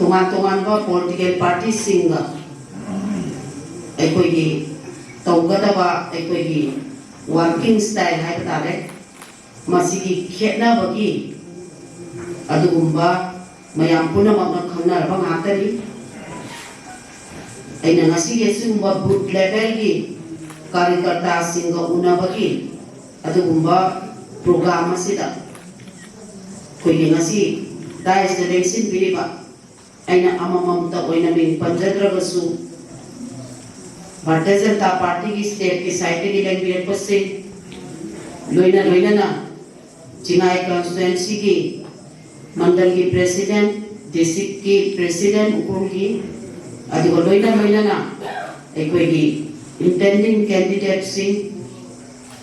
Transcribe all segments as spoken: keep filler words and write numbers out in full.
ꯇꯣꯉꯥꯟ ꯇꯣꯉꯥꯟꯕ ꯄꯣꯂꯤꯇꯤꯀꯦꯜ ꯄꯥꯔꯇꯤꯁꯤꯡꯒ ꯑꯩꯈꯣꯏꯒꯤ ꯇꯧꯒꯗꯕ ꯑꯩꯈꯣꯏꯒꯤ ꯋꯥꯔꯀꯤꯡ ꯁ꯭ꯇꯥꯏꯜ ꯍꯥꯏꯕ ꯇꯥꯔꯦ, ꯃꯁꯤꯒꯤ ꯈꯦꯠꯅꯕꯒꯤ ꯑꯗꯨꯒꯨꯝꯕ ꯃꯌꯥꯝ ꯄꯨꯝꯅꯃꯛꯅ ꯈꯪꯅꯔꯕ ꯉꯥꯛꯇꯅꯤ꯫ ꯑꯩꯅ ꯉꯁꯤꯒꯤ ꯑꯁꯤꯒꯨꯝꯕ ꯕꯨꯊ ꯂꯦꯚꯦꯜꯒꯤ ꯀꯥꯔꯌꯀꯔꯇꯥꯁꯤꯡꯒ ꯎꯅꯕꯒꯤ ꯑꯗꯨꯒꯨꯝꯕ ꯄ꯭ꯔꯣꯒ꯭ꯔꯥꯝ ꯑꯁꯤꯗ ꯑꯩꯈꯣꯏꯒꯤ ꯉꯁꯤ ꯗꯥꯏꯁꯇ ꯂꯦꯡꯁꯤꯟꯕꯤꯔꯤꯕ ꯑꯩꯅ ꯑꯃꯃꯝꯇ ꯑꯣꯏꯅ ꯃꯤꯡ ꯄꯟꯖꯗ꯭ꯔꯒꯁꯨ, ꯚꯥꯔꯇꯤꯌ ꯖꯅꯇꯥ ꯄꯥꯔꯇꯤꯒꯤ ꯁ꯭ꯇꯦꯠꯀꯤ ꯁꯥꯏꯠꯇꯒꯤ ꯂꯦꯡꯕꯤꯔꯛꯄꯁꯤꯡ, ꯂꯣꯏꯅ ꯂꯣꯏꯅꯅ ꯆꯤꯡꯉꯥꯏ ꯀꯟꯁꯇꯤꯇ꯭ꯋꯦꯟꯁꯤꯒꯤ ꯃꯟꯗꯜꯒꯤ ꯄ꯭ꯔꯦꯁꯤꯗꯦꯟꯠ, ꯗꯤꯁꯇ꯭ꯔꯤꯛꯀꯤ ꯄ꯭ꯔꯦꯁꯤꯗꯦꯟꯠ ꯎꯈ꯭ꯔꯨꯜꯒꯤ, ꯑꯗꯨꯒ ꯂꯣꯏꯅ ꯂꯣꯏꯅꯅ ꯑꯩꯈꯣꯏꯒꯤ ꯏꯟꯇꯦꯟꯗꯤꯡ ꯀꯦꯟꯗꯤꯗꯦꯠꯁꯤꯡ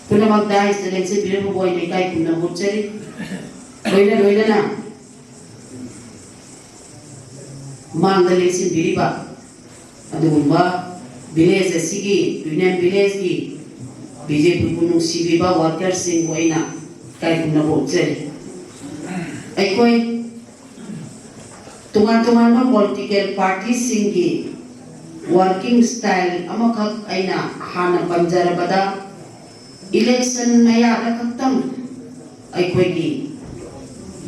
ꯄꯨꯝꯅꯃꯛ ꯗꯥꯏꯁꯇ ꯂꯦꯡꯁꯤꯟꯕꯤꯔꯝꯕꯕꯨ ꯑꯩꯅ ꯏꯀꯥꯏ ꯈꯨꯝꯅꯕ ꯎꯠꯆꯔꯤ꯫ ꯂꯣꯏꯅ ꯂꯣꯏꯅꯅ ꯃꯥꯡꯗ ꯂꯦꯡꯁꯤꯟꯕꯤꯔꯤꯕ ꯑꯗꯨꯒꯨꯝꯕ ꯚꯤꯂꯦꯖ ꯑꯁꯤꯒꯤ, ꯌꯨꯅꯤꯌꯟ ꯚꯤꯂꯦꯖꯀꯤ ꯕꯤ ꯖꯦ ꯄꯤꯕꯨ ꯅꯨꯡꯁꯤꯕꯤꯕ ꯋꯥꯔꯀꯔꯁꯤꯡꯕꯨ ꯑꯩꯅ ꯏꯀꯥꯏ ꯈꯨꯝꯅꯕ ꯎꯠꯆꯔꯤ꯫ ꯑꯩꯈꯣꯏ ꯇꯣꯉꯥꯟ ꯇꯣꯉꯥꯟꯕ ꯄꯣꯂꯤꯇꯤꯀꯦꯜ ꯄꯥꯔꯇꯤꯁꯤꯡꯒꯤ ꯋꯥꯔꯀꯤꯡ ꯁ꯭ꯇꯥꯏꯜ ꯑꯃꯈꯛ ꯑꯩꯅ ꯍꯥꯟꯅ ꯄꯟꯖꯔꯕꯗ, ꯏꯂꯦꯛꯁꯟ ꯃꯌꯥꯗ ꯈꯛꯇꯪ ꯑꯩꯈꯣꯏꯒꯤ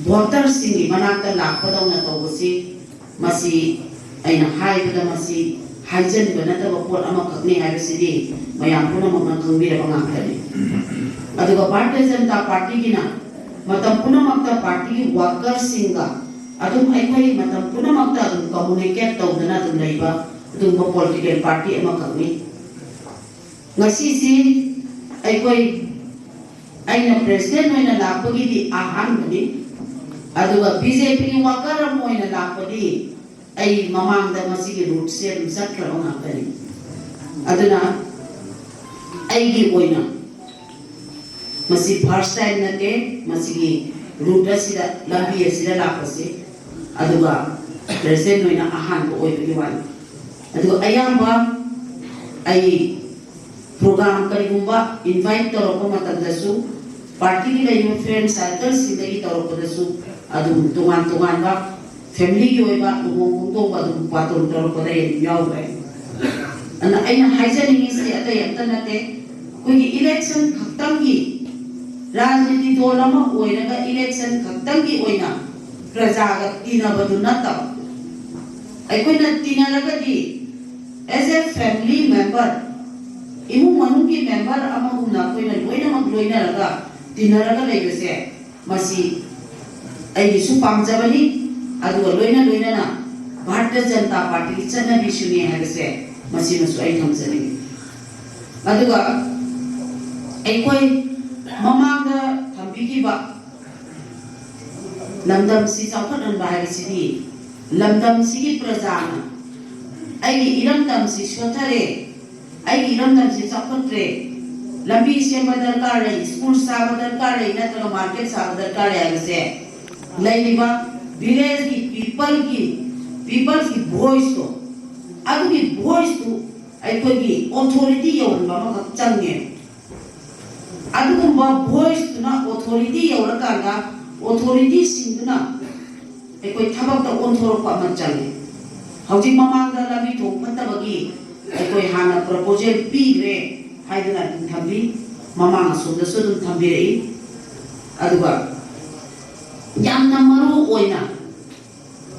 ꯚꯣꯇꯔꯁꯤꯡꯒꯤ ꯃꯅꯥꯛꯇ ꯂꯥꯛꯄꯗꯧꯅ ꯇꯧꯕꯁꯤ, ꯃꯁꯤ ꯑꯩꯅ ꯍꯥꯏꯕꯗ ꯃꯁꯤ ꯍꯥꯏꯖꯟꯕ ꯅꯠꯇꯕ ꯄꯣꯠ ꯑꯃꯈꯛꯅꯤ ꯍꯥꯏꯕꯁꯤꯗꯤ ꯃꯌꯥꯝ ꯄꯨꯝꯅꯃꯛꯅ ꯈꯪꯕꯤꯔꯕ ꯉꯥꯛꯇꯅꯤ꯫ ꯑꯗꯨꯒ ꯚꯥꯔꯇꯤꯌ ꯖꯅꯇꯥ ꯄꯥꯔꯇꯤꯒꯤꯅ ꯃꯇꯝ ꯄꯨꯝꯅꯃꯛꯇ ꯄꯥꯔꯇꯤꯒꯤ ꯋꯥꯔꯀꯔꯁꯤꯡꯒ ꯑꯗꯨꯝ ꯑꯩꯈꯣꯏ ꯃꯇꯝ ꯄꯨꯝꯅꯃꯛꯇ ꯑꯗꯨꯝ ꯀꯝꯃꯨꯅꯤꯀꯦꯠ ꯇꯧꯗꯅ ꯑꯗꯨꯝ ꯂꯩꯕ ꯑꯗꯨꯒꯨꯝꯕ ꯄꯣꯂꯤꯇꯤꯀꯦꯜ ꯄꯥꯔꯇꯤ ꯑꯃꯈꯛꯅꯤ꯫ ꯉꯁꯤꯁꯤ ꯑꯩꯈꯣꯏ, ꯑꯩꯅ ꯄ꯭ꯔꯦꯁꯤꯗꯦꯟꯠ ꯑꯣꯏꯅ ꯂꯥꯛꯄꯒꯤꯗꯤ ꯑꯍꯥꯟꯕꯅꯤ, ꯑꯗꯨꯒ ꯕꯤ ꯖꯦ ꯄꯤꯒꯤ ꯋꯥꯔꯀꯔ ꯑꯃ ꯑꯣꯏꯅ ꯂꯥꯛꯄꯗꯤ ꯑꯩ ꯃꯃꯥꯡꯗ ꯃꯁꯤꯒꯤ ꯔꯨꯠꯁꯦ ꯑꯗꯨꯝ ꯆꯠꯈ꯭ꯔꯕ ꯉꯥꯛꯇꯅꯤ꯫ ꯑꯗꯨꯅ ꯑꯩꯒꯤ ꯑꯣꯏꯅ ꯃꯁꯤ ꯐꯥꯔꯁ ꯇꯥꯏꯝ ꯅꯠꯇꯦ ꯃꯁꯤꯒꯤ ꯔꯨꯠ ꯑꯁꯤꯗ, ꯂꯝꯕꯤ ꯑꯁꯤꯗ ꯂꯥꯛꯄꯁꯦ, ꯑꯗꯨꯒ ꯄ꯭ꯔꯦꯁꯤꯗꯦꯟꯠ ꯑꯣꯏꯅ ꯑꯍꯥꯟꯕ ꯑꯣꯏꯕꯒꯤ ꯋꯥꯅꯤ꯫ ꯑꯗꯨꯒ ꯑꯌꯥꯝꯕ ꯑꯩ ꯄ꯭ꯔꯣꯒ꯭ꯔꯥꯝ ꯀꯔꯤꯒꯨꯝꯕ ꯏꯟꯚꯥꯏꯠ ꯇꯧꯔꯛꯄ ꯃꯇꯝꯗꯁꯨ, ꯄꯥꯔꯇꯤꯒꯤ ꯂꯩꯔꯤꯕ ꯐ꯭ꯔꯦꯟ ꯁꯥꯔꯀꯜꯁꯤꯡꯗꯒꯤ ꯇꯧꯔꯛꯄꯗꯁꯨ ꯑꯗꯨꯝ ꯇꯣꯉꯥꯟ ꯇꯣꯉꯥꯟꯕ ꯐꯦꯃꯤꯂꯤꯒꯤ ꯑꯣꯏꯕ ꯂꯨꯍꯣꯡ ꯈꯣꯡꯗꯣꯡꯕ ꯑꯗꯨꯝ ꯕꯥꯇꯣꯟ ꯇꯧꯔꯛꯄꯗ ꯑꯩ ꯑꯗꯨꯝ ꯌꯥꯎꯈ꯭ꯔꯦ꯫ ꯑꯗꯨꯅ ꯑꯩꯅ ꯍꯥꯏꯖꯅꯤꯡꯉꯤꯁꯤ ꯑꯇꯩ ꯑꯝꯇ ꯅꯠꯇꯦ, ꯑꯩꯈꯣꯏꯒꯤ ꯏꯂꯦꯛꯁꯟ ꯈꯛꯇꯪꯒꯤ ꯔꯥꯖꯅꯤꯇꯤ ꯗꯣꯜ ꯑꯃ ꯑꯣꯏꯔꯒ ꯏꯂꯦꯛꯁꯟ ꯈꯛꯇꯪꯒꯤ ꯑꯣꯏꯅ ꯄ꯭ꯔꯖꯥꯒ ꯇꯤꯟꯅꯕꯗꯨ ꯅꯠꯇꯕ, ꯑꯩꯈꯣꯏꯅ ꯇꯤꯟꯅꯔꯒꯗꯤ as a family member, ꯏꯃꯨꯡ ꯃꯅꯨꯡꯒꯤ ꯃꯦꯝꯕꯔ ꯑꯃꯒꯨꯝꯅ ꯑꯩꯈꯣꯏꯅ ꯂꯣꯏꯅꯃꯛ ꯂꯣꯏꯅꯔꯒ ꯇꯤꯟꯅꯔꯒ ꯂꯩꯕꯁꯦ, ꯃꯁꯤ ꯑꯩꯒꯤꯁꯨ ꯄꯥꯝꯖꯕꯅꯤ꯫ ꯑꯗꯨꯒ ꯂꯣꯏꯅ ꯂꯣꯏꯅꯅ ꯚꯥꯔꯇꯤꯌ ꯖꯅꯇꯥ ꯄꯥꯔꯇꯤꯒꯤ ꯆꯠꯅꯕꯤꯁꯨꯅꯤ ꯍꯥꯏꯕꯁꯦ ꯃꯁꯤꯃꯁꯨ ꯑꯩ ꯊꯝꯖꯅꯤꯡꯉꯤ꯫ ꯑꯗꯨꯒ ꯑꯩꯈꯣꯏ ꯃꯃꯥꯡꯗ ꯊꯝꯕꯤꯈꯤꯕ ꯂꯝꯗꯝꯁꯤ ꯆꯥꯎꯈꯠꯍꯟꯕ ꯍꯥꯏꯕꯁꯤꯗꯤ ꯂꯝꯗꯝꯁꯤꯒꯤ ꯄ꯭ꯔꯖꯥꯅ ꯑꯩꯒꯤ ꯏꯔꯝꯗꯝꯁꯤ ꯁꯣꯠꯊꯔꯦ, ꯑꯩꯒꯤ ꯏꯔꯝꯗꯝꯁꯤ ꯆꯥꯎꯈꯠꯇ꯭ꯔꯦ, ꯂꯝꯕꯤ ꯁꯦꯝꯕ ꯗꯔꯀꯥꯔ ꯂꯩ, ꯁ꯭ꯀꯨꯜ ꯁꯥꯕ ꯗꯔꯀꯥꯔ ꯂꯩ, ꯅꯠꯇ꯭ꯔꯒ ꯃꯥꯔꯀꯦꯠ ꯁꯥꯕ ꯗꯔꯀꯥꯔ ꯂꯩ ꯍꯥꯏꯕꯁꯦ ꯂꯩꯔꯤꯕ ꯚꯤꯂꯦꯖꯀꯤ ꯄꯤꯄꯜꯒꯤ ꯄꯤꯄꯜꯁꯀꯤ ꯚꯣꯏꯁꯇꯣ, ꯑꯗꯨꯒꯤ ꯚꯣꯏꯁꯇꯨ ꯑꯩꯈꯣꯏꯒꯤ ꯑꯣꯊꯣꯔꯤꯇꯤ ꯌꯧꯍꯟꯕ ꯑꯃꯈꯛ ꯆꯪꯉꯦ꯫ ꯑꯗꯨꯒꯨꯝꯕ ꯚꯣꯏꯁꯇꯨꯅ ꯑꯣꯊꯣꯔꯤꯇꯤ ꯌꯧꯔꯀꯥꯟꯗ ꯑꯣꯊꯣꯔꯤꯇꯤꯁꯤꯡꯗꯨꯅ ꯑꯩꯈꯣꯏ ꯊꯕꯛꯇ ꯑꯣꯟꯊꯣꯔꯛꯄ ꯑꯃ ꯆꯪꯉꯤ꯫ ꯍꯧꯖꯤꯛ ꯃꯃꯥꯡꯗ ꯂꯝꯕꯤ ꯊꯣꯡ ꯐꯠꯇꯕꯒꯤ ꯑꯩꯈꯣꯏ ꯍꯥꯟꯅ ꯄ꯭ꯔꯄꯣꯖꯦꯜ ꯄꯤꯈ꯭ꯔꯦ ꯍꯥꯏꯗꯅ ꯑꯗꯨꯝ ꯊꯝꯕꯤ, ꯃꯃꯥꯡ ꯑꯁꯣꯝꯗꯁꯨ ꯑꯗꯨꯝ ꯊꯝꯕꯤꯔꯛꯏ꯫ ꯑꯗꯨꯒ ꯌꯥꯝꯅ ꯃꯔꯨ ꯑꯣꯏꯅ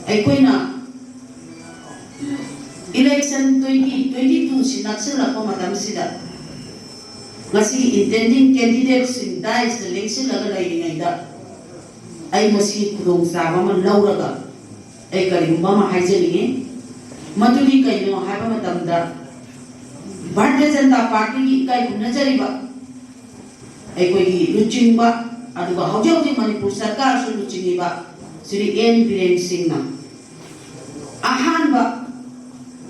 ꯑꯩꯈꯣꯏꯅ ꯏꯂꯦꯛꯁꯟ ꯇ꯭ꯋꯦꯟꯇꯤ ꯇ꯭ꯋꯦꯟꯇꯤ ꯇꯨꯁꯤ ꯅꯛꯁꯤꯜꯂꯛꯄ ꯃꯇꯝꯁꯤꯗ ꯉꯁꯤ ꯏꯟꯇꯦꯟꯗꯤꯡ ꯀꯦꯟꯗꯤꯗꯦꯠꯁꯤꯡ ꯗꯥꯏꯁꯇ ꯂꯦꯡꯁꯤꯜꯂꯒ ꯂꯩꯔꯤꯉꯩꯗ ꯑꯩ ꯃꯁꯤꯒꯤ ꯈꯨꯗꯣꯡꯆꯥꯕ ꯑꯃ ꯂꯧꯔꯒ ꯑꯩ ꯀꯔꯤꯒꯨꯝꯕ ꯑꯃ ꯍꯥꯏꯖꯅꯤꯡꯉꯤ꯫ ꯃꯗꯨꯗꯤ ꯀꯩꯅꯣ ꯍꯥꯏꯕ ꯃꯇꯝꯗ ꯚꯥꯔꯇꯤꯌ ꯖꯅꯇꯥ ꯄꯥꯔꯇꯤꯒꯤ ꯏꯀꯥꯏ ꯈꯨꯝꯅꯖꯔꯤꯕ ꯑꯩꯈꯣꯏꯒꯤ ꯂꯨꯆꯤꯡꯕ, ꯑꯗꯨꯒ ꯍꯧꯖꯤꯛ ꯍꯧꯖꯤꯛ ꯃꯅꯤꯄꯨꯔ ꯁꯔꯀꯥꯔꯁꯨ ꯂꯨꯆꯤꯡꯉꯤꯕ ꯁ꯭ꯔꯤ ꯑꯦꯟ ꯕꯤꯔꯦꯟ ꯁꯤꯡꯅ ꯑꯍꯥꯟꯕ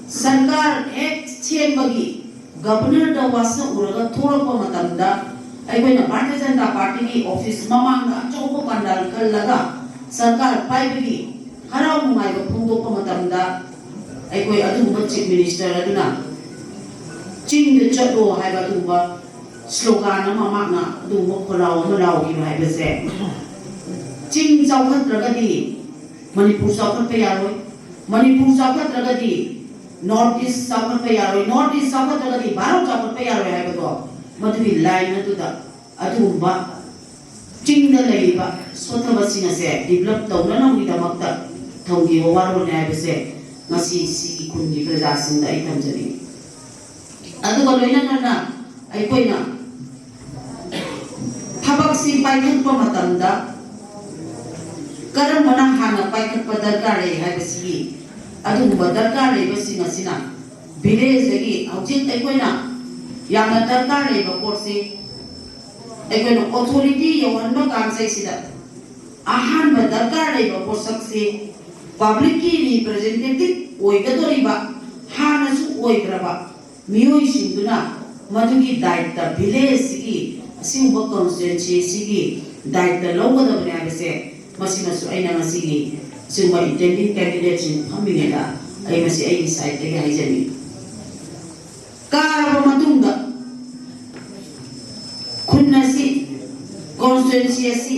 ꯁꯔꯀꯥꯔ ꯍꯦꯛ ꯁꯦꯝꯕꯒꯤ ꯒꯕꯔꯅꯔꯗ ꯋꯥꯁꯛꯎꯔꯒ ꯊꯣꯛꯂꯛꯄ ꯃꯇꯝꯗ ꯑꯩꯈꯣꯏꯅ ꯚꯥꯔꯇꯤꯌ ꯖꯅꯇꯥ ꯄꯥꯔꯇꯤꯒꯤ ꯑꯣꯐꯤꯁ ꯃꯃꯥꯡꯗ ꯑꯆꯧꯕ ꯄꯥꯟꯗꯥꯜ ꯈꯜꯂꯒ ꯁꯔꯀꯥꯔ ꯄꯥꯏꯕꯒꯤ ꯍꯔꯥꯎ ꯅꯨꯡꯉꯥꯏꯕ ꯐꯣꯡꯗꯣꯛꯄ ꯃꯇꯝꯗ ꯑꯩꯈꯣꯏ ꯑꯗꯨꯒꯨꯝꯕ ꯆꯤꯐ ꯃꯤꯅꯤꯁꯇꯔ ꯑꯗꯨꯅ ꯆꯤꯡꯗ ꯆꯠꯂꯣ ꯍꯥꯏꯕ ꯑꯗꯨꯒꯨꯝꯕ ꯁ꯭ꯂꯣꯒꯥꯟ ꯑꯃ ꯃꯍꯥꯛꯅ ꯑꯗꯨꯒꯨꯝꯕ ꯈꯣꯜꯂꯥꯎ ꯑꯃ ꯂꯥꯎꯈꯤꯕ ꯍꯥꯏꯕꯁꯦ, ꯆꯤꯡ ꯆꯥꯎꯈꯠꯇ꯭ꯔꯒꯗꯤ ꯃꯅꯤꯄꯨꯔ ꯆꯥꯎꯈꯠꯄ ꯌꯥꯔꯣꯏ꯫ ꯃꯅꯤꯄꯨꯔ ꯆꯥꯎꯈꯠꯇ꯭ꯔꯒꯗꯤ North East ꯆꯥꯎꯈꯠꯄ ꯌꯥꯔꯣꯏ꯫ North East ꯆꯥꯎꯈꯠꯇ꯭ꯔꯒꯗꯤ ꯚꯥꯔꯠ ꯆꯥꯎꯈꯠꯄ ꯌꯥꯔꯣꯏ ꯍꯥꯏꯕꯗꯣ, ꯃꯗꯨꯒꯤ line ꯑꯗꯨꯗ ꯑꯗꯨꯒꯨꯝꯕ ꯆꯤꯡꯗ ꯂꯩꯔꯤꯕ ꯁꯣꯠꯊꯕꯁꯤꯡ ꯑꯁꯦ develop ꯇꯧꯅꯅꯕꯒꯤꯗꯃꯛꯇ ꯊꯝꯈꯤꯕ ꯋꯥꯔꯣꯜꯅꯤ ꯍꯥꯏꯕꯁꯦ ꯉꯁꯤ ꯁꯤꯒꯤ ꯈꯨꯟꯒꯤ ꯄ꯭ꯔꯖꯥꯁꯤꯡꯗ ꯑꯩ ꯊꯝꯖꯅꯤꯡꯉꯤ꯫ ꯑꯗꯨꯒ ꯂꯣꯏꯅꯅ ꯑꯩꯈꯣꯏꯅ ꯊꯕꯛꯁꯤ ꯄꯥꯏꯈꯠꯄ ꯃꯇꯝꯗ ꯀꯔꯝꯕꯅ ꯍꯥꯟꯅ ꯄꯥꯏꯈꯠꯄ ꯗꯔꯀꯥꯔ ꯂꯩ ꯍꯥꯏꯕꯁꯤꯒꯤ ꯑꯗꯨꯒꯨꯝꯕ ꯗꯔꯀꯥꯔ ꯂꯩꯕꯁꯤꯡ ꯑꯁꯤꯅ village ꯗꯒꯤ ꯍꯧꯖꯤꯛ ꯑꯩꯈꯣꯏꯅ ꯌꯥꯝꯅ ꯗꯔꯀꯥꯔ ꯂꯩꯕ ꯄꯣꯠꯁꯤ ꯑꯩꯈꯣꯏꯅ authority ꯌꯧꯍꯟꯕ ꯀꯥꯟꯁꯩꯁꯤꯗ ꯑꯍꯥꯟꯕ ꯗꯔꯀꯥꯔ ꯂꯩꯕ ꯄꯣꯠꯁꯛꯁꯤ public ꯀꯤ representative ꯑꯣꯏꯒꯗꯧꯔꯤꯕ, ꯍꯥꯟꯅꯁꯨ ꯑꯣꯏꯈ꯭ꯔꯕ ꯃꯤꯑꯣꯏꯁꯤꯡꯗꯨꯅ ꯃꯗꯨꯒꯤ ꯗꯥꯏꯇ village ꯁꯤꯒꯤ ꯑꯁꯤꯒꯨꯝꯕ constituency ꯁꯤꯒꯤ ꯗꯥꯏꯇ ꯂꯧꯒꯗꯕꯅꯤ ꯍꯥꯏꯕꯁꯦ ꯃꯁꯤꯃꯁꯨ ꯑꯩꯅ ꯉꯁꯤꯒꯤ ꯑꯁꯤꯒꯨꯝꯕ intending candidate ꯁꯤꯡ ꯐꯝꯃꯤꯉꯩꯗ ꯑꯩ ꯃꯁꯤ ꯑꯩꯒꯤ side ꯇꯒꯤ ꯍꯥꯏꯖꯅꯤꯡꯏ꯫ ꯀꯥꯔꯕ ꯃꯇꯨꯡꯗ ꯈꯨꯟ ꯑꯁꯤ, constituency ꯑꯁꯤ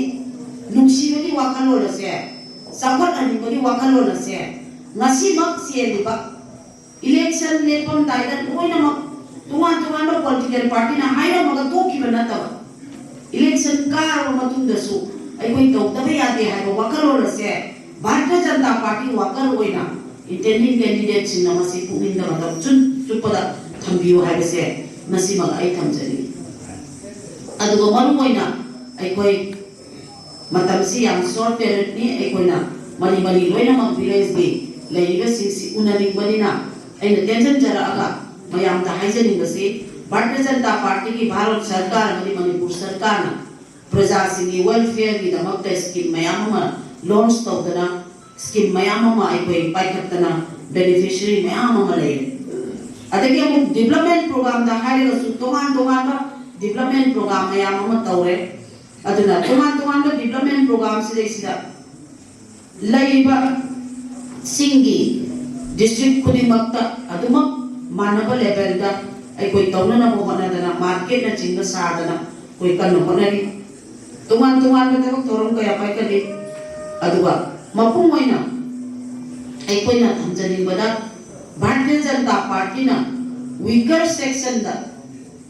ꯅꯨꯡꯁꯤꯕꯒꯤ ꯋꯥꯈꯜꯂꯣꯟ ꯑꯁꯦ, ꯆꯥꯎꯈꯠꯍꯟꯅꯤꯡꯕꯒꯤ ꯋꯥꯈꯜꯂꯣꯟ ꯑꯁꯦ ꯉꯁꯤꯃꯛ ꯆꯦꯜꯂꯤꯕ election ꯂꯦꯞꯄꯝꯗꯥꯏꯗ ꯂꯣꯏꯅꯃꯛ ꯇꯣꯉꯥꯟ ꯇꯣꯉꯥꯟꯕ political party ꯅ ꯍꯥꯏꯔꯝꯃꯒ ꯇꯣꯛꯈꯤꯕ ꯅꯠꯇꯕ, election ꯀꯥꯔꯕ ꯃꯇꯨꯡꯗꯁꯨ ꯑꯩꯈꯣꯏ ꯇꯧꯗꯕ ꯌꯥꯗꯦ ꯍꯥꯏꯕ ꯋꯥꯈꯜꯂꯣꯟ ꯑꯁꯦ ꯚꯥꯔꯇꯤꯌ ꯖꯅꯇꯥ ꯄꯥꯔꯇꯤ worker ꯑꯣꯏꯅ intending candidate ꯁꯤꯡꯅ ꯃꯁꯤ ꯄꯨꯛꯅꯤꯡꯗ ꯃꯇꯝ ꯆꯨꯞ-, ꯆꯨꯞꯄꯗ ꯊꯝꯕꯤꯌꯨ ꯍꯥꯏꯕꯁꯦ ꯃꯁꯤꯃꯛ ꯑꯩ ꯊꯝꯖꯅꯤꯡꯏ꯫ ꯑꯗꯨꯒ ꯃꯔꯨꯑꯣꯏꯅ ꯑꯩꯈꯣꯏ ꯃꯇꯝꯁꯤ ꯌꯥꯝ short period ꯅꯤ, ꯑꯩꯈꯣꯏꯅ ꯃꯔꯤ ꯃꯔꯤ ꯂꯣꯏꯅꯃꯛ village ꯀꯤ ꯂꯩꯔꯤꯕꯁꯤꯡꯁꯤ ꯎꯅꯅꯤꯡꯕꯅꯤꯅ ꯑꯩꯅ ꯇꯦꯟꯁꯤꯟꯖꯔꯛꯑꯒ ꯃꯌꯥꯝꯗ ꯍꯥꯏꯖꯅꯤꯡꯕꯁꯤ, ꯚꯥꯔꯇꯤꯌ ꯖꯅꯇꯥ ꯄꯥꯔꯇꯤꯒꯤ ꯚꯥꯔꯠ ꯁꯔꯀꯥꯔ ꯑꯃꯗꯤ ꯃꯅꯤꯄꯨꯔ ꯁꯔꯀꯥꯔꯅ ꯄ꯭ꯔꯖꯥꯁꯤꯡꯒꯤ welfare ꯒꯤꯗꯃꯛꯇ scheme ꯃꯌꯥꯝ ꯑꯃ launch ꯇꯧꯗꯅ, scheme ꯃꯌꯥꯝ ꯑꯃ ꯑꯩꯈꯣꯏ ꯄꯥꯏꯈꯠꯇꯅ beneficiary ꯃꯌꯥꯝ ꯑꯃ ꯂꯩꯔꯦ꯫ ꯑꯗꯒꯤ ꯑꯃꯨꯛ development program ꯗ ꯍꯥꯏꯔꯒꯁꯨ ꯇꯣꯉꯥꯟ ꯇꯣꯉꯥꯟꯕ development program ꯃꯌꯥꯝ ꯑꯃ ꯇꯧꯔꯦ꯫ ꯑꯗꯨꯅ ꯇꯣꯉꯥꯟ ꯇꯣꯉꯥꯟꯕ development program ꯁꯤꯗꯩꯁꯤꯗ ꯂꯩꯔꯤꯕ ꯁꯤꯡꯒꯤ district ꯈꯨꯗꯤꯡꯃꯛꯇ ꯑꯗꯨꯃꯛ ꯃꯥꯟꯅꯕ level ꯗ ꯑꯩꯈꯣꯏ ꯇꯧꯅꯅꯕ ꯍꯣꯠꯅꯗꯅ market ꯅꯆꯤꯡꯕ ꯁꯥꯗꯅ ꯑꯩꯈꯣꯏ ꯀꯟꯅ ꯍꯣꯠꯅꯔꯤ꯫ ꯇꯣꯉꯥꯟ ꯇꯣꯉꯥꯟꯕ ꯊꯕꯛ ꯊꯧꯔꯝ ꯀꯌꯥ ꯄꯥꯏꯈꯠꯂꯤ꯫ ꯑꯗꯨꯒ ꯃꯄꯨꯡ ꯑꯣꯏꯅ ꯑꯩꯈꯣꯏꯅ ꯊꯝꯖꯅꯤꯡꯕꯗ, ꯚꯥꯔꯇꯤꯌ ꯖꯅꯇꯥ ꯄꯥꯔꯇꯤꯅ weaker sectionꯗ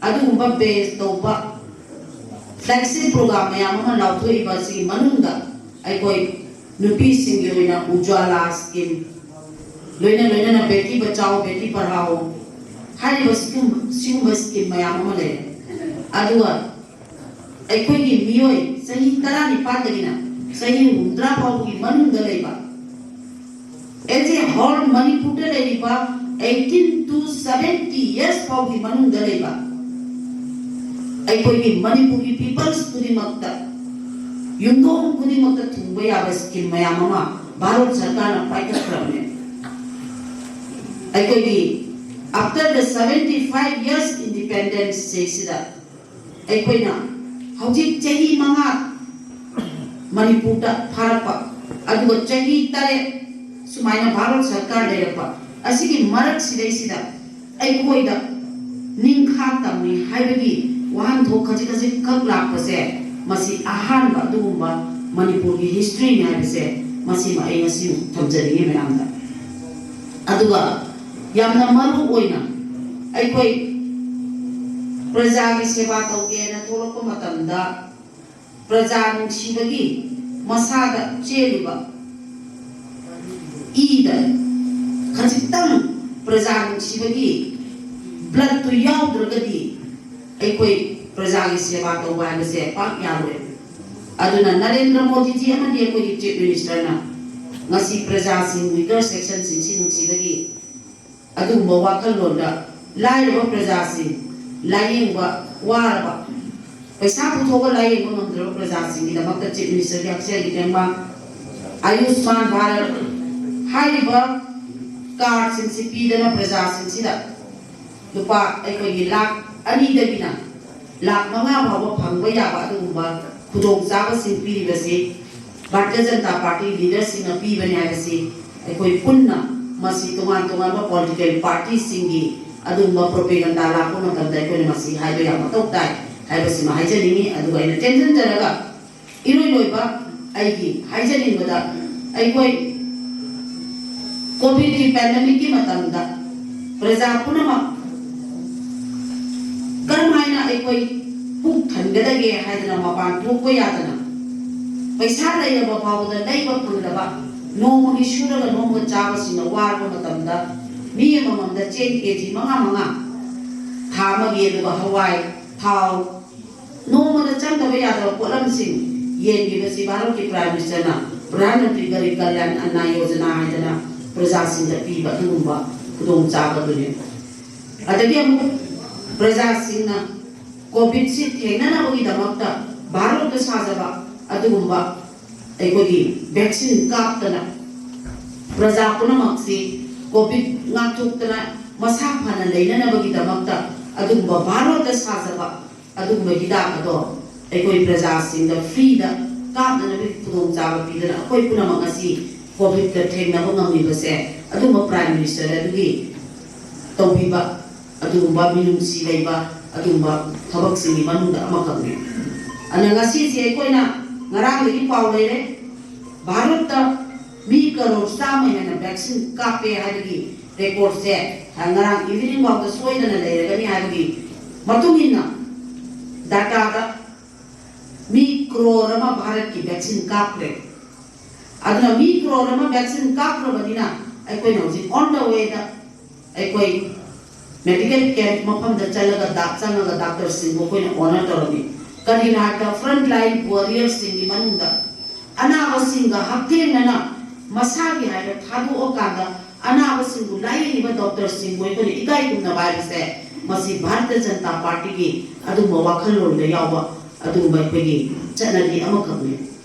ꯑꯗꯨꯒꯨꯝꯕ base ꯇꯧꯕ flagship program ꯃꯌꯥꯝ ꯑꯃ ꯂꯥꯎꯊꯣꯛꯏꯕ ꯑꯁꯤꯒꯤ ꯃꯅꯨꯡꯗ ꯑꯩꯈꯣꯏ ꯅꯨꯄꯤꯁꯤꯡꯒꯤ ꯑꯣꯏꯅ ꯎꯖ꯭ꯋꯥꯂꯥ scheme, ꯂꯣꯏꯅ ꯂꯣꯏꯅꯅ ꯕꯦꯇꯤ ꯕꯆꯥꯎ, ꯕꯦꯇꯤ ꯄꯔꯍꯥꯎ ꯍꯥꯏꯔꯤꯕ ꯁꯤꯒꯨꯝꯕ, ꯁꯤꯒꯨꯝꯕ scheme ꯃꯌꯥꯝ ꯑꯃ ꯂꯩꯔꯦ꯫ ꯑꯗꯨꯒ ꯑꯩꯈꯣꯏꯒꯤ ꯃꯤꯑꯣꯏ ꯆꯍꯤ ꯇꯔꯥꯅꯤꯄꯥꯟꯗꯒꯤꯅ ꯆꯍꯤ ꯍꯨꯝꯗ꯭ꯔꯥ ꯐꯥꯎꯕꯒꯤ ꯃꯅꯨꯡꯗ ꯂꯩꯕ, as a whole ꯃꯅꯤꯄꯨꯔꯗ ꯂꯩꯔꯤꯕ eighteen to seventy years ꯐꯥꯎꯒꯤ ꯃꯅꯨꯡꯗ ꯂꯩꯕ ꯑꯩꯈꯣꯏꯒꯤ ꯃꯅꯤꯄꯨꯔꯒꯤ peoples ꯈꯨꯗꯤꯡꯃꯛꯇ, ꯌꯨꯝꯊꯣꯡ ꯈꯨꯗꯤꯡꯃꯛꯇ ꯊꯨꯡꯕ ꯌꯥꯕ scheme ꯃꯌꯥꯝ ꯑꯃ ꯚꯥꯔꯠ ꯁꯔꯀꯥꯔꯅ ꯄꯥꯏꯈꯠꯈ꯭ꯔꯕꯅꯦ꯫ ꯑꯩꯈꯣꯏꯒꯤ after the seventy five years independence ꯁꯤꯗ ꯑꯩꯈꯣꯏꯅ ꯍꯧꯖꯤꯛ ꯆꯍꯤ ꯃꯉꯥ ꯃꯅꯤꯄꯨꯔꯗ ꯐꯥꯔꯛꯄ, ꯑꯗꯨꯒ ꯆꯍꯤ ꯇꯔꯦꯠ ꯁꯨꯃꯥꯏꯅ ꯚꯥꯔꯠ ꯁꯔꯀꯥꯔ ꯂꯩꯔꯛꯄ ꯑꯁꯤꯒꯤ ꯃꯔꯛꯁꯤꯗꯩꯁꯤꯗ ꯑꯩꯈꯣꯏꯗ ꯅꯤꯡꯈꯥ ꯇꯝꯃꯤ ꯍꯥꯏꯕꯒꯤ ꯋꯥꯍꯟꯊꯣꯛ ꯈꯖꯤꯛ ꯈꯖꯤꯛ ꯈꯛ ꯂꯥꯛꯄꯁꯦ, ꯃꯁꯤ ꯑꯍꯥꯟꯕ ꯑꯗꯨꯒꯨꯝꯕ ꯃꯅꯤꯄꯨꯔꯒꯤ historyꯅꯤ ꯍꯥꯏꯕꯁꯦ, ꯃꯁꯤꯃ ꯑꯩ ꯉꯁꯤ ꯊꯝꯖꯅꯤꯡꯉꯤ ꯃꯌꯥꯝꯗ꯫ ꯑꯗꯨꯒ ꯌꯥꯝꯅ ꯃꯔꯨ ꯑꯣꯏꯅ ꯑꯩꯈꯣꯏ ꯄ꯭ꯔꯖꯥꯒꯤ ꯁꯦꯕꯥ ꯇꯧꯒꯦꯅ ꯊꯣꯛꯂꯛꯄ ꯃꯇꯝꯗ, ꯄ꯭ꯔꯖꯥ ꯅꯨꯡꯁꯤꯕꯒꯤ ꯃꯁꯥꯗ ꯆꯦꯜꯂꯤꯕ ꯏꯗ ꯈꯖꯤꯛꯇꯪ ꯄ꯭ꯔꯖꯥ ꯅꯨꯡꯁꯤꯕꯒꯤ bloodꯇꯨ ꯌꯥꯎꯗ꯭ꯔꯒꯗꯤ ꯑꯩꯈꯣꯏ ꯄ꯭ꯔꯖꯥꯒꯤ ꯁꯦꯕꯥ ꯇꯧꯕ ꯍꯥꯏꯕꯁꯦ ꯄꯥꯛ ꯌꯥꯔꯣꯏ꯫ ꯑꯗꯨꯅ ꯅꯔꯦꯟꯗ꯭ꯔ ꯃꯣꯗꯤꯖꯤ ꯑꯃꯗꯤ ꯑꯩꯈꯣꯏꯒꯤ Chief Ministerꯅ ꯉꯁꯤ ꯄ꯭ꯔꯖꯥꯁꯤꯡ, weaker sectionꯁꯤꯡꯁꯤ ꯅꯨꯡꯁꯤꯕꯒꯤ ꯑꯗꯨꯒꯨꯝꯕ ꯋꯥꯈꯜꯂꯣꯟꯗ ꯂꯥꯏꯔꯕ ꯄ꯭ꯔꯖꯥꯁꯤꯡ, ꯂꯥꯏꯌꯦꯡꯕ ꯋꯥꯔꯕ, ꯄꯩꯁꯥ ꯄꯨꯊꯣꯛꯑꯒ ꯂꯥꯏꯌꯦꯡꯕ ꯉꯝꯗ꯭ꯔꯕ ꯄ꯭ꯔꯖꯥꯁꯤꯡꯒꯤꯗꯃꯛꯇ Chief Ministerꯒꯤ ꯍꯛꯁꯦꯜꯒꯤ ꯇꯦꯡꯕꯥꯡ, ꯑꯌꯨꯁꯃꯥꯟ ꯚꯥꯔꯠ ꯍꯥꯏꯔꯤꯕ cardꯁꯤꯡꯁꯤ ꯄꯤꯗꯅ ꯄ꯭ꯔꯖꯥꯁꯤꯡꯁꯤꯗ ꯂꯨꯄꯥ ꯑꯩꯈꯣꯏꯒꯤ ꯂꯥꯈ ꯑꯅꯤꯗꯒꯤꯅ ꯂꯥꯈ ꯃꯉꯥ ꯐꯥꯎꯕ ꯐꯪꯕ ꯌꯥꯕ ꯑꯗꯨꯒꯨꯝꯕ ꯈꯨꯗꯣꯡꯆꯥꯕꯁꯤꯡ ꯄꯤꯔꯤꯕꯁꯤ ꯚꯥꯔꯇꯤꯌ ꯖꯅꯇꯥ ꯄꯥꯔꯇꯤ leaderꯁꯤꯡꯅ ꯄꯤꯕꯅꯤ ꯍꯥꯏꯕꯁꯤ ꯑꯩꯈꯣꯏ ꯄꯨꯟꯅ, ꯃꯁꯤ ꯇꯣꯉꯥꯟ ꯇꯣꯉꯥꯟꯕ political partyꯁꯤꯡꯒꯤ ꯑꯗꯨꯒꯨꯝꯕ propaganda ꯂꯥꯛꯄ ꯃꯇꯝꯗ ꯑꯩꯈꯣꯏꯅ ꯃꯁꯤ ꯍꯥꯏꯕ ꯌꯥꯝ ꯃꯊꯧ ꯇꯥꯏ ꯍꯥꯏꯕꯁꯤꯃ ꯍꯥꯏꯖꯅꯤꯡꯉꯤ꯫ ꯑꯗꯨꯒ ꯑꯩꯅ ꯇꯦꯟꯁꯤꯟꯖꯔꯒ ꯏꯔꯣꯏ ꯂꯣꯏꯕ ꯑꯩꯒꯤ ꯍꯥꯏꯖꯅꯤꯡꯕꯗ, ꯑꯩꯈꯣꯏ ꯀꯣꯚꯤꯗꯀꯤ ꯄꯦꯟꯗꯦꯃꯤꯛꯀꯤ ꯃꯇꯝꯗ ꯄ꯭ꯔꯖꯥ ꯄꯨꯝꯅꯃꯛ ꯀꯔꯝꯍꯥꯏꯅ ꯑꯩꯈꯣꯏ ꯄꯨꯛ ꯊꯟꯒꯗꯒꯦ ꯍꯥꯏꯗꯅ ꯃꯄꯥꯟ ꯊꯣꯛꯄ ꯌꯥꯗꯅ, ꯄꯩꯁꯥ ꯂꯩꯔꯕ ꯐꯥꯎꯕꯗ ꯂꯩꯕ ꯐꯪꯗꯕ, ꯅꯣꯡꯃꯒꯤ ꯁꯨꯔꯒ ꯅꯣꯡꯃ ꯆꯥꯕꯁꯤꯡꯅ ꯋꯥꯔꯕ ꯃꯇꯝꯗ, ꯃꯤ ꯑꯃꯃꯝꯗ ꯆꯦꯡ ꯀꯦ ꯖꯤ ꯃꯉꯥ ꯃꯉꯥ, ꯊꯥ ꯑꯃꯒꯤ, ꯑꯗꯨꯒ ꯍꯋꯥꯏ, ꯊꯥꯎ, ꯅꯣꯡꯃꯗ ꯆꯪꯗꯕ ꯌꯥꯗꯕ ꯄꯣꯠꯂꯝꯁꯤꯡ ꯌꯦꯟꯈꯤꯕꯁꯤ ꯚꯥꯔꯠꯀꯤ ꯄ꯭ꯔꯥꯏꯝ ꯃꯤꯅꯤꯁꯇꯔꯅ ꯄ꯭ꯔꯙꯥꯟ ꯃꯟꯇ꯭ꯔꯤ ꯒꯔꯤꯕ ꯀꯜꯌꯥꯟ ꯑꯟꯅ ꯌꯣꯖꯅꯥ ꯍꯥꯏꯗꯅ ꯄ꯭ꯔꯖꯥꯁꯤꯡꯗ ꯄꯤꯕ ꯑꯗꯨꯒꯨꯝꯕ ꯈꯨꯗꯣꯡꯆꯥꯕꯗꯨꯅꯤ꯫ ꯑꯗꯒꯤ ꯑꯃꯨꯛ ꯄ꯭ꯔꯖꯥꯁꯤꯡꯅ ꯀꯣꯚꯤꯗꯁꯤ ꯊꯦꯡꯅꯅꯕꯒꯤꯗꯃꯛꯇ ꯚꯥꯔꯠꯇ ꯁꯥꯖꯕ ꯑꯗꯨꯒꯨꯝꯕ ꯑꯩꯈꯣꯏꯒꯤ ꯚꯦꯛꯁꯤꯟ ꯀꯥꯞꯇꯅ ꯄ꯭ꯔꯖꯥ ꯄꯨꯝꯅꯃꯛꯁꯤ ꯀꯣꯚꯤꯗ ꯉꯥꯛꯊꯣꯛꯇꯅ ꯃꯁꯥ ꯐꯅ ꯂꯩꯅꯅꯕꯒꯤꯗꯃꯛꯇ ꯑꯗꯨꯒꯨꯝꯕ ꯚꯥꯔꯠꯇ ꯁꯥꯖꯕ ꯑꯗꯨꯒꯨꯝꯕ ꯍꯤꯗꯥꯛ ꯑꯗꯣ ꯑꯩꯈꯣꯏ ꯄ꯭ꯔꯖꯥꯁꯤꯡꯗ ꯐ꯭ꯔꯤꯗ ꯀꯥꯞꯅꯅꯕꯒꯤ ꯈꯨꯗꯣꯡꯆꯥꯕ ꯄꯤꯗꯅ ꯑꯩꯈꯣꯏ ꯄꯨꯝꯅꯃꯛ ꯉꯁꯤ ꯀꯣꯚꯤꯗꯀ ꯊꯦꯡꯅꯕ ꯉꯝꯂꯤꯕꯁꯦ ꯑꯗꯨꯒꯨꯝꯕ ꯄ꯭ꯔꯥꯏꯝ ꯃꯤꯅꯤꯁꯇꯔ ꯑꯗꯨꯒꯤ ꯇꯧꯕꯤꯕ ꯑꯗꯨꯒꯨꯝꯕ ꯃꯤꯅꯨꯡꯁꯤ ꯂꯩꯕ ꯑꯗꯨꯒꯨꯝꯕ ꯊꯕꯛꯁꯤꯡꯒꯤ ꯃꯅꯨꯡꯗ ꯑꯃꯈꯛꯅꯤ꯫ ꯑꯗꯨꯅ ꯉꯁꯤꯁꯦ ꯑꯩꯈꯣꯏꯅ ꯉꯔꯥꯡꯗꯒꯤ ꯄꯥꯎ ꯂꯩꯔꯦ, ꯚꯥꯔꯠꯇ ꯃꯤ ꯀꯔꯣꯔ ꯆꯥꯝꯃ ꯍꯦꯟꯅ ꯚꯦꯛꯁꯤꯟ ꯀꯥꯞꯄꯦ ꯍꯥꯏꯕꯒꯤ ꯔꯦꯀꯣꯔꯠꯁꯦ ꯉꯔꯥꯡ ꯏꯚꯤꯅꯤꯡ ꯐꯥꯎꯗ ꯁꯣꯏꯗꯅ ꯂꯩꯔꯒꯅꯤ ꯍꯥꯏꯕꯒꯤ ꯃꯇꯨꯡ ꯏꯟꯅ ꯗꯥꯇꯥꯗ ꯃꯤ ꯀ꯭ꯔꯣꯔ ꯑꯃ ꯚꯥꯔꯠꯀꯤ ꯚꯦꯛꯁꯤꯟ ꯀꯥꯞꯈ꯭ꯔꯦ꯫ ꯑꯗꯨꯅ ꯃꯤ ꯀ꯭ꯔꯣꯔ ꯑꯃ ꯚꯦꯛꯁꯤꯟ ꯀꯥꯞꯈ꯭ꯔꯕꯅꯤꯅ ꯑꯩꯈꯣꯏꯅ ꯍꯧꯖꯤꯛ on the way ꯗ ꯑꯩꯈꯣꯏ ꯃꯦꯗꯤꯀꯦꯜ ꯀꯦꯝꯞ ꯃꯐꯝꯗ ꯆꯠꯂꯒ ꯗꯥꯛ ꯆꯪꯉꯒ ꯗꯥꯛꯇꯔꯁꯤꯡꯕꯨ ꯑꯩꯈꯣꯏꯅ ꯑꯣꯅꯔ ꯇꯧꯔꯝꯃꯤ꯫ ꯀꯔꯤꯒꯤꯅꯣ ꯍꯥꯏꯕꯗ ꯐ꯭ꯔꯟꯠ ꯂꯥꯏꯟ ꯋꯥꯔꯤꯌꯔꯁꯤꯡꯒꯤ ꯃꯅꯨꯡꯗ ꯑꯅꯥꯕꯁꯤꯡꯒ ꯍꯛꯊꯦꯡꯅꯅ ꯃꯁꯥꯒꯤ ꯍꯥꯏꯕ ꯊꯥꯗꯣꯛꯑꯀꯥꯟꯗ ꯑꯅꯥꯕꯁꯤꯡꯕꯨ ꯂꯥꯌꯦꯡꯉꯤꯕ ꯗꯣꯛꯇꯔꯁꯤꯡꯕꯨ ꯑꯩꯈꯣꯏꯅ ꯏꯀꯥꯏ ꯈꯨꯝꯅꯕ ꯍꯥꯏꯕꯁꯦ ꯃꯁꯤ ꯚꯥꯔꯇꯤꯌ ꯖꯅꯇꯥ ꯄꯥꯔꯇꯤꯒꯤ ꯑꯗꯨꯒꯨꯝꯕ ꯋꯥꯈꯜꯂꯣꯟꯗ ꯌꯥꯎꯕ ꯑꯗꯨꯒꯨꯝꯕ ꯑꯩꯈꯣꯏꯒꯤ ꯆꯠꯅꯕꯤ ꯑꯃꯈꯛꯅꯤ꯫